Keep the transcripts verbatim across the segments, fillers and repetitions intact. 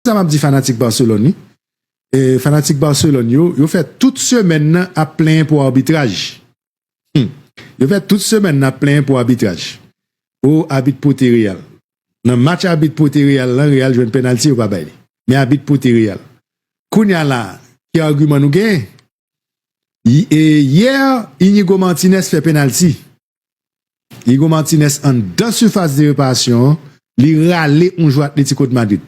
sa m ap di fanatik Barcelone, wi. E fanatik Barcelone yo, yo fè tout semèn nan ap plenyen pou abitraj. Hmm. Yo fè tout semèn nan ap plenyen pou abitraj. O, abit pote Real. Nan match abit pote Real lan, Real jwenn penalti, yo pa bay li. Men abit pote Real. Kounye a la, ki agiman nou genyen? Y-, e, yè, Inigo Martinez fè penalti. Inigo Martinez anndan sifas de repasyon an, li rale yon jwè Atlético de Madrid.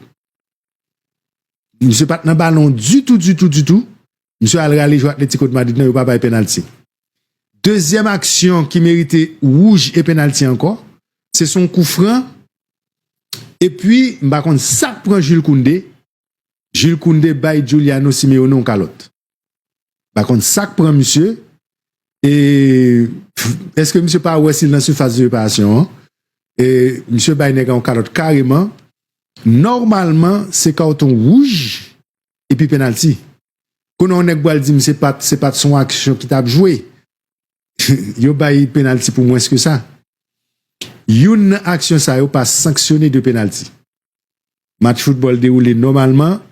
Misye pa t nan balon ditou, ditou, ditou. Misye al rale jwè Atlético de Madrid nan, yo pa bay penalti. Dezyèm aksyon ki merite wouj e penalti ankò, se son kou fran. Epi, m pa konn sa k pran Jules Koundé. Jules Koundé bay Giuliano Simeone yon kalòt. M pa konn sa k pran misye. E èske misye pa wè si l nan sifas de repasyon an? E misye bay nèg la yon kalòt kareman. Nòmalman, se kawton wouj epi penalti. Kounye a, yon nèg pral di m se pa t, se pa t son aksyon ki t ap jwe. Yo bay penalti pou mwens ke sa. Youn nan aksyon sa yo pa sanksyone de penalti. Match foutbòl dewoule nòmalman.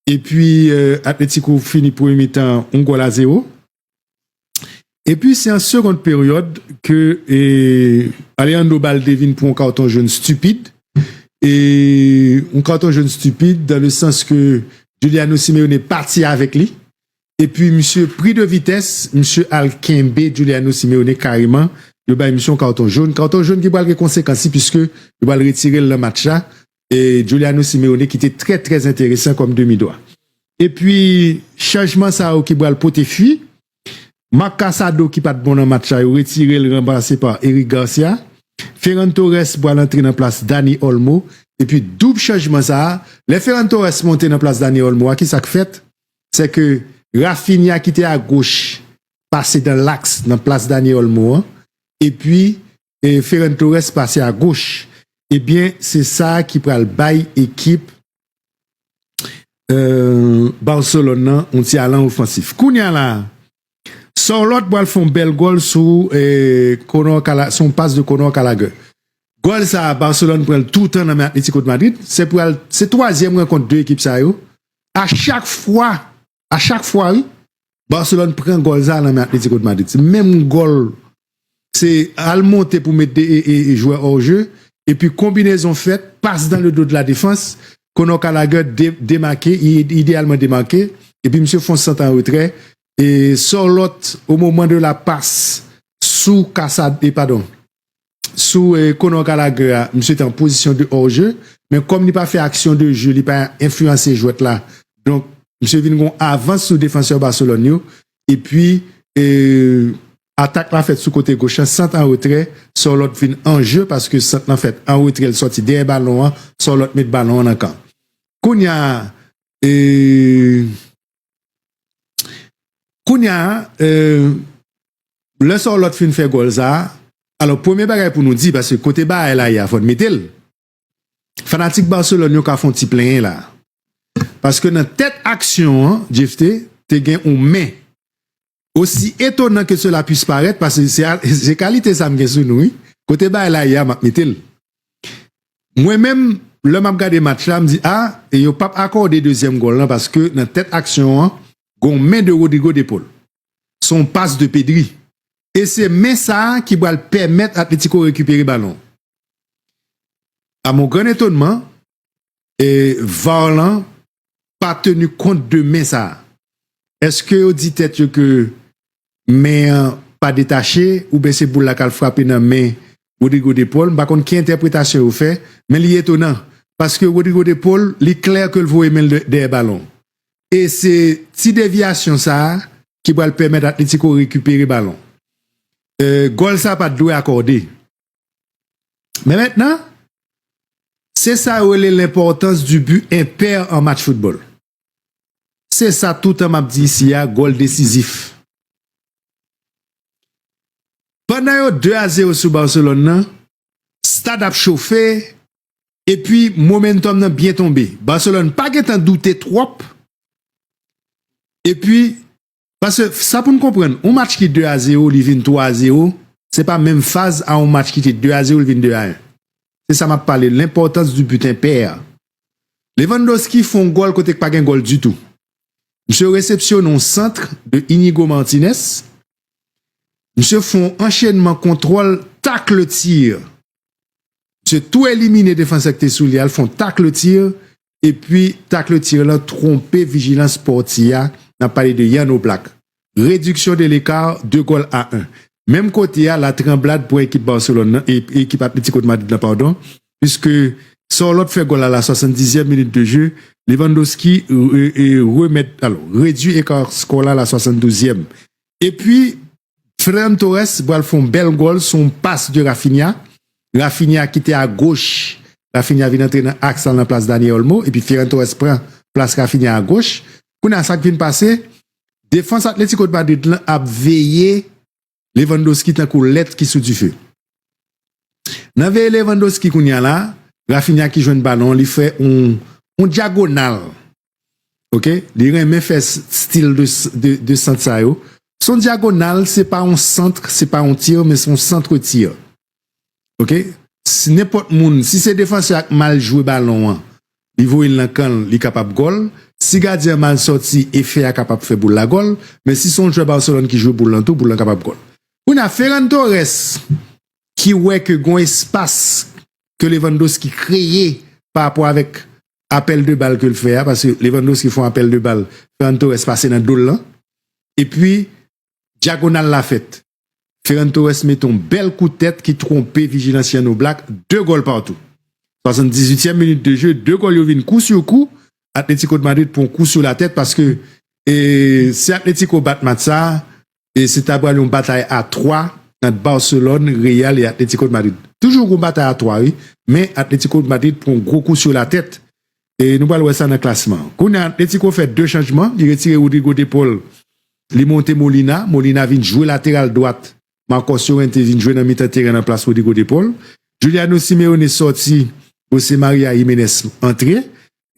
Epi, euh, Atletico fini premye mitan yon gòl a zewo. Epi, se an segond peryòd ke, eh, Alejandro Balde vin pran yon kawton jòn stipid. E yon kawton jòn stipid, dan le sans ke Giuliano Simeone pati avèk li. Epi, misye pri de vitès, misye al kenbe Giuliano Simeone kareman. Yo bay misye yon kawton jòn. Kawton jòn ki pral gen konsekans li, piske yo pral retire l nan match la. E Giuliano Simeone ki te trè, trè enteresan kòm demi dwa. Epi, chanjman sa yo ki pral pote fwi. Marc Casado ki pa t bon nan match la, yo retire l, ranplase pa Eric Garcia. Ferran Torres pral antre nan plas Dani Olmo. Epi, doub chanjman sa a, lè Ferran Torres monte nan plas Dani Olmo a, ki sa k fèt? Se ke Raphinha ki te agoch pase dan laks nan plas Dani Olmo an. Epi, e Ferran Torres pase agoch. Ebyen, se sa ki pral bay ekip, euh, Barcelone nan yon ti alan ofansif. Kounye a la, Sorloth pral fè yon bèl gòl sou, eh, Conor Galla-, sou yon pas de Conor Gallagher. Gòl sa a, Barcelone pran l toutan nan men Atlético de Madrid. Se pral, se twazyèm rankont de ekip sa yo. A chak fwa, a chak fwa, wi, Barcelone pran gòl sa a nan men Atlético de Madrid. Se menm gòl, se al monte pou met de, e, e, e jwè hors jeu, epi konbinezon fèt, pas dans le dos de la défense, Conor Gallagher de-, demake, i-, ideyalman demake, epi misye fè yon sant an retrè, e Sorloth, au moment de la passe, sou Casado, e padon, sou, eh, Conor Gallagher a, misye te an pozisyon de hors jeu, men kòm li pa fè aksyon de jeu, li pa enfliyanse jwèt la. Donk, misye vin gon avans sou defansè Barcelone yo. Epi, eh, atak la fèt sou kote goch lan, sant an retrè, Sorloth vin an jeu paske sant lan fèt an retrè, l sòti dèyè balon an, Sorloth met balon an nan kan. Kounye a, eh, kounye a, eh, lè Sorloth fin fè gòl sa a, alò, premye bagay pou nou di, paske kote bagay la ye a, fò n mete l. Fanatik Barcelone yo ka fè yon ti plenyen la. Paske nan tèt aksyon an, Jephté, te gen yon men. Aussi étonnant que cela puisse paraître, paske se, se kalite sa m gen sou nou, wi. Kote bagay la ye a, m ap mete l. Mwen menm, lè m ap gade match la, m di, a, e yo p ap akòde dezyèm gòl lan, paske nan tèt aksyon an, gon men de Rodrigo De Paul. Se yon pas de Pedri. E se men sa a ki pral pèmèt Atletico rekipere balon. À mon grand étonnement, e var lan pa teni kont de men sa a. Èske yo di tèt yo ke men an pa detache, oubyen se boul la k al frape nan men Rodrigo De Paul? M pa konn ki entèpretasyon yo fè, men li etonan. Paske Rodrigo De Paul, li klè ke l voye men l dè-, dèyè balon. E se ti devyasyon sa a ki pral pèmèt Atletico rekipere balon. E, gòl sa a pa t dwe akòde. Men mentnan, se sa yo rele l'importance du but impair en match football. Se sa toutan m ap di isi a, gòl desizif. Pandan yo de a zewo sou Barcelone nan, stad ap chofe, epi momentum nan byen tonbe. Barcelone pa gentan doute twòp. Epi, paske sa pou n konprann, yon match ki de a zewo, li vin twa a zewo, se pa menm faz a yon match ki te de a zewo, li vin de a en. Se sa m ap pale, l'importance du but impair. Lewandowski fè yon gòl kote k pa gen gòl ditou. Misye resepsyone yon sant de Inigo Martinez. Misye fè yon anchenman kontwòl takl tir. Misye tou elimine defansè k te sou li a, l fè yon takl tir, epi takl tir lan twonpe vijilans pòtye a, n ap pale de Jan Oblak. Réduction de l'écart, de gòl a en. Menm kote a, la tranblad pou ekip Barcelone nan, e- ekip Atletico de Madrid nan, padon, puiske Sorloth fè gòl la la swasanndizyèm minit de jeu, Lewandowski e, e, remèt, alò, redui eka skò la la swasanndouzèm. Epi, Ferran Torres pral fè yon bèl gòl sou yon pas de Rafinha. Rafinha ki te agoch, Rafinha vin antre nan aks la nan plas Dani Olmo, epi Ferran Torres pran plas Rafinha agoch. Kounye a sa k vin pase, defans Atletico de Madrid lan ap veye Lewandowski tankou lèt ki sou dife. Nan veye Lewandowski kounye a la, Rafinha ki jwenn balon, li fè yon, yon dyagonal. Ok? Li renmen fè s- stil de, s- de, de sant sa yo. Se yon dyagonal, se pa yon sant, se pa yon tir, men se yon sant tir. Ok? Si nenpòt moun, si se defansè a k mal jwe balon an, li voye l nan kan l, li kapab gòl. Si gadyen an mal sòti, efè a kapab fè boul la gòl. Men si se yon jwè Barcelone ki jwe boul lan tou, boul lan kapab gòl. Kounye a, Ferran Torres, ki wè ke gon espas ke Lewandowski kreye pa rapò avèk apèl de bal ke l fè a, paske Lewandowski fè yon apèl de bal, Ferran Torres pase nan do l lan, epi dyagonal la fèt. Ferran Torres mete yon bèl kout tèt ki twonpe vijilans Jan Oblak, de gòl patou. Swasanndizuityèm minit de jeu, de gòl yo vin kou sou kou, Atletico de Madrid pran kou sou latèt paske e, si Atletico bat match sa, e se ta pral yon batay a twa ant Barcelone, Real e Atletico de Madrid. Toujou yon batay a twa, wi, men Atletico de Madrid pran yon gwo kou sou latèt. E nou pral wè sa nan klasman. Kounye a, Atletico fè de chanjman. Li retire Rodrigo De Paul, li monte Molina. Molina vin jwe lateral dwat. Marcos Llorente vin jwe nan mitan teren nan plas Rodrigo De Paul. Juliano Simeone sòti, José Maria Jiménez antre.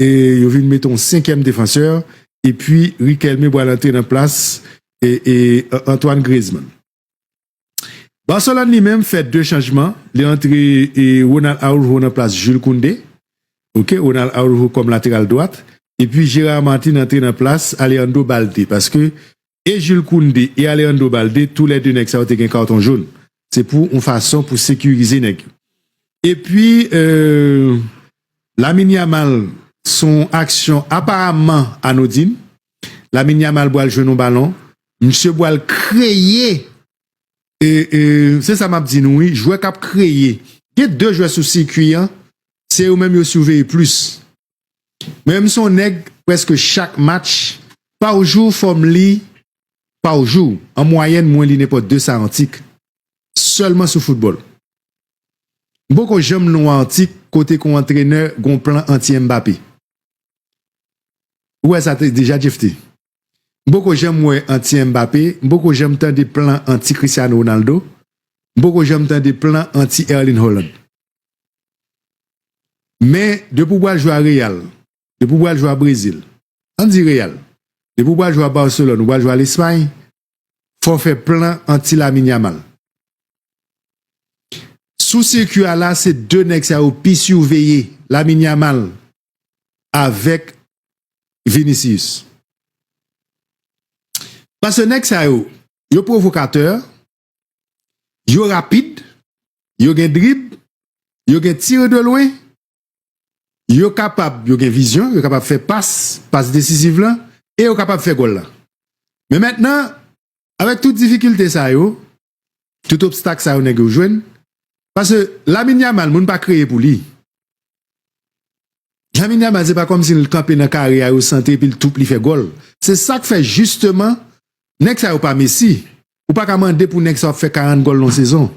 E yo vin mete yon senkyèm defansè. Epi Riquelme pral antre nan plas e, e, Antoine Griezmann. Barcelone li menm fè de chanjman. Li antre e, Ronald Araujo nan plas Jules Koundé. Ok, Ronald Araujo kòm lateral dwat. Epi Gérard Martin antre nan plas Alejandro Balde. Paske e Jules Koundé e Alejandro Balde, tou lè de nèg sa yo te gen katon jòn. Se pou yon fason pou sekirize nèg yo. Epi, e, Lamine Yamal, se yon aksyon aparamman anodin. Lamine Yamal pral jwenn yon balon. Misye pral kreye. E, e, se sa m ap di nou, wi. Jwè k ap kreye. Gen de jwè sou sikwi an. Se yo menm yo siveye plis. Mwen menm se yon nèg, prèske chak match, pa jou, fò m li, pa jou, an mwayèn, mwen li nenpòt de sa antik. Sèlman sou foutbòl. M poko janm li yon antik kote ke yon antrenè gon plan anti Mbappé. Ou wè sa te, deja, Jeff T? M poko janm wè anti Mbappé, m poko janm tande plan anti Cristiano Ronaldo, m poko janm tande plan anti Erling Haaland. Men, depi w pral jwe a Real, depi w pral jwe a Brezil, ann di Real, depi w pral jwe a Barcelone, ou pral jwe a Lespay, fò w fè plan anti Lamine Yamal. Sou sikwi a la, se de nèg sa yo pi siveye, Lamine Yamal avèk Vinicius. Paske nèg sa yo, yo pwovokatè, yo rapid, yo gen drib, yo gen tir de lwen, yo kapab, yo gen vizyon, yo kapab fè pas, pas desiziv lan, e yo kapab fè gòl la. Men mentnan, avèk tout difikilte sa yo, tout obstak sa yo nèg yo jwenn, paske Lamine Yamal, moun pa kreye pou li. Lamine Yamal, se pa kòmsi l kanpe nan kare a, yo santre, epi l toup, li fè gòl. Se sa k fè, jisteman, nèg sa yo pa Messi. Ou pa ka mande pou nèg sa yo ap fè karant gòl nan yon sezon.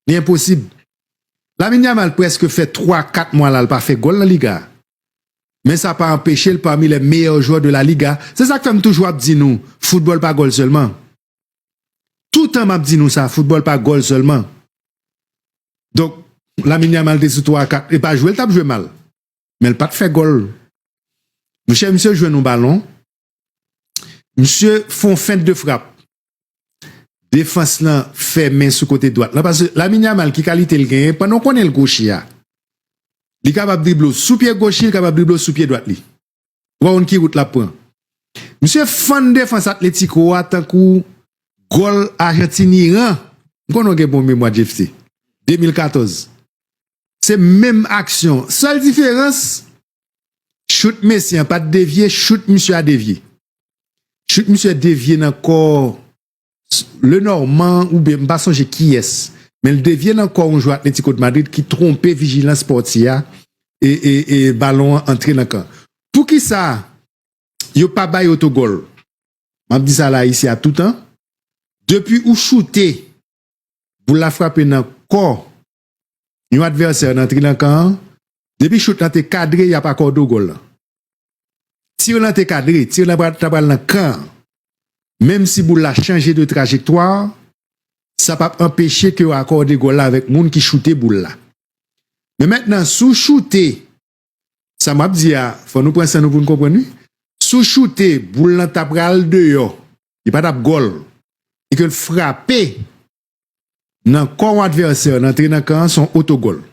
Li enposib. Lamine Yamal prèske fè twa, kat mwa la, l pa fè gòl nan Liga a. Men sa pa anpeche l pami les meilleurs joueurs de la Liga. Se sa k fè m toujou ap di nou, foutbòl pa gòl sèlman. Toutan m ap di nou sa, foutbòl pa gòl sèlman. Donk, Lamine Yamal te sou twa kat, e pa jwe l t ap jwe mal. Men l pa t fè gòl. Monchè, misye jwenn yon balon. Misye fè yon fent de frap. Defans lan fèmen sou kote dwat lan. Paske Lamine Yamal, ki kalite l genyen, pandan w konnen l gwoche a, Li kapab drible w sou pye goch li, li kapab drible w sou pye dwat li. Ou pa konn ki wout l ap pran. Misye fann defans Atletico a tankou gòl Ajantin Iran. M konnen w gen bon memwa, Jeff T. de mil katòz. Se menm aksyon. Sèl diferans, chout Messi an pa t devye, chout misye a devye. Chout misye devye nan kò Lenormand oubyen m pa sonje kiyès, men l devye nan kò yon jwè Atletico de Madrid ki twonpe vijilans pòtye a e, e, e balon an antre nan kan. Poukisa yo pa bay otogòl? M ap di sa la isi a toutan. Depi ou choute, boul la frape nan kò yon advèsè nan trilankan an, depi chout lan te kadre, y ap akòde w gòl lan. Tir lan te kadre, tir lan pral, ta pral nan kan an. Menm si boul la chanje de trajektwa, sa p ap anpeche ke w akòde gòl la avèk moun ki choute boul la. Men mentnan, si w choute, sa m ap di a, fò nou pran san nou pou n konprann li. Si w choute, boul lan ta pral deyò, li pa t ap gòl, e ke l frape nan kò yon advèsè, l antre nan kan an, se yon otogòl.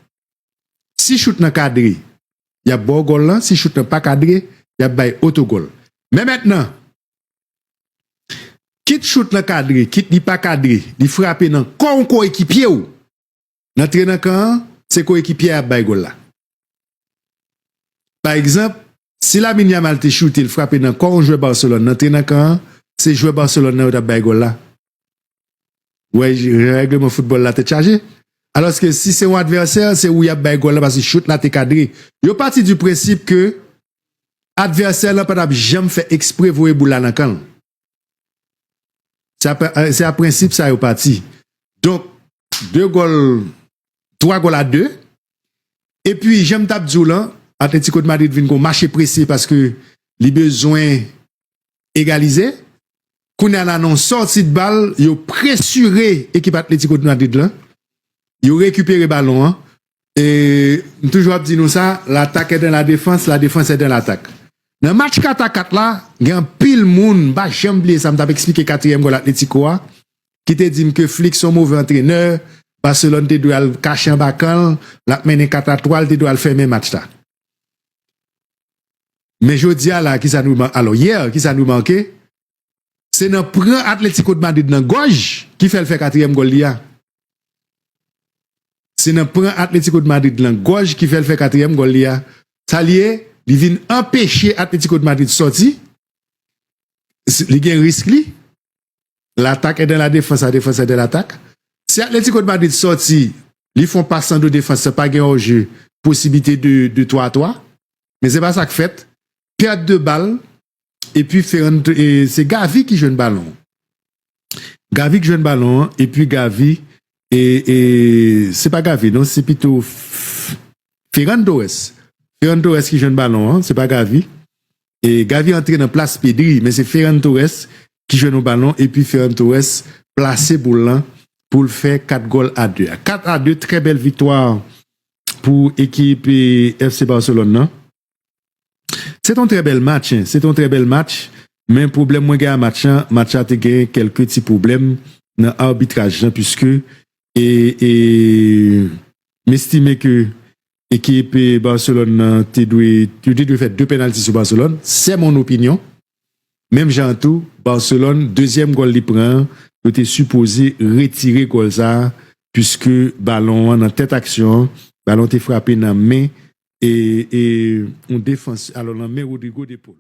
Si chout lan kadre, y ap ba w gòl lan. Si chout lan pa kadre, y ap bay otogòl. Men mentnan, kit chout lan kadre, kit li pa kadre, li frape nan kò yon koekipye w, l antre nan kan an, se koekipye a y ap bay gòl la. Pa egzanp, si Lamine Yamal te choute, l frape nan kò yon jwè Barcelone, l antre nan kan an, se jwè Barcelone nan yo t ap bay gòl la. Ou wè, règleman foutbòl la tèt chaje. Alòske si se yon advèsè, se ou y ap bay gòl la paske chout la te kadre. Yo pati di prensip ke advèsè lan pa t ap janm fè ekspre voye boul la nan kan l. Se a, se a prensip sa yo pati. Donk, de gòl, twa gòl a de. Epi, jan m t ap di w lan, Atletico de Madrid vin gon mache prese paske li bezwen egalize. Kounye a la, nan yon sòti de bal, yo presire ekip Atletico de Madrid lan. Yo rekipere balon an. E m toujou ap di nou sa, l'attaque est dans la défense, la défense est dans l'attaque. Nan match kat a kat la, gen anpil moun, m pa janm bliye sa, m t ap eksplike katriyèm gòl Atletico a, ki te di m ke Flick se yon move antrenè, Barcelone te dwe al kache anba kan l, l ap mennen kat a twa, l te dwe al fèmen match la. Men jodi a la, kisa nou, alò, yè, kisa nou manke? Se nan pran Atletico de Madrid nan gòj ki fè l fè katriyèm gòl li a. Se nan pran Atletico de Madrid nan gòj ki fè l fè katriyèm gòl li a. Sa l ye, li vin anpeche Atletico de Madrid sòti. Li gen risk li. L'attaque est dans la défense, la défense est dans l'attaque. Si Atletico de Madrid sòti, li fè yon pas an do defans, pa gen hors-jeu, posiblite de, de twa a twa. Men se pa sa k fèt. Pèt de bal, epi Ferran, e se Gavi ki jwenn balon. Gavi ki jwenn balon an, epi Gavi, e, e se pa Gavi, non, se pito F-, Ferran Torres. Ferran Torres ki jwenn balon an, se pa Gavi. E Gavi antre nan plas Pedri, men se Ferran Torres ki jwenn yon balon, epi Ferran Torres plase boul lan pou l fè kat gòl a de a. Kat a de, trè bèl viktwa pou ekip, e, F C Barcelone nan. Se te yon trè bèl match, hein. Se te yon trè bèl match. Men pwoblèm mwen gen a match lan, match la te gen kèlke ti pwoblèm nan abitraj lan, piske, e, e, m estime ke ekip, e, Barcelone nan te dwe, yo te dwe fè de penalti sou Barcelone. C'est mon opinion. Menm jan an tou, Barcelone, dezyèm gòl li pran an, yo te sipoze retire gòl sa a, piske balon an nan tèt aksyon an, balon te frape nan men, e, e, yon defans, alò, nan men Rodrigo de Paul.